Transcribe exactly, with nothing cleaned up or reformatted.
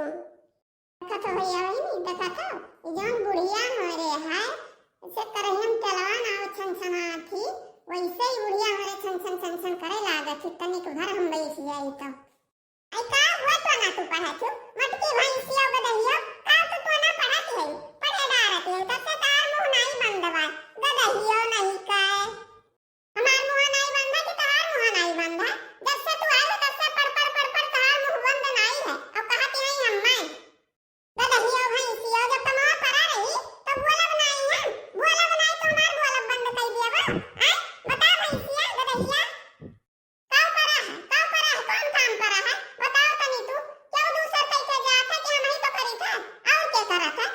देखत हो भैया बहिनी, देखत हो, ई जौन बुढ़िया हमरे है, से करहिया में तेलवा ना हो छन छनात ही, वैसे ही बुढ़िया हमरे छन छन छन छन करे लागत ही, तनिक भर हम बैठ जाई तो। आई का हुआ तो ना तू पढ़त हो, मटकी भैंसिया गदहिया, का तो तू ना पढ़त है, पढ़े डारत है, तब से तार मुंह नाई बंद बा, गदहियो नहीं का। हमार मुंह नाई बंद है कि तहार मुंह नाई बंद है? जब से तू आइल है, तब से पड़, पड़, पड़, पड़ तहार मुंह बंद नाई है। अब कहत हई हम मैं। गदहियो भैंसियो, जब तमवा परा रही, तब बोलब नाई है। बोलब नाई तो हमार बोलब बंद कर दिया बा। आय, बता भैंसिया, गदहिया, का परा है? का परा है? कौन काम परा है? बताओ तनी तू। क्यों दूसर कह के जात है कि हम ही तो करी थे? और के करत है?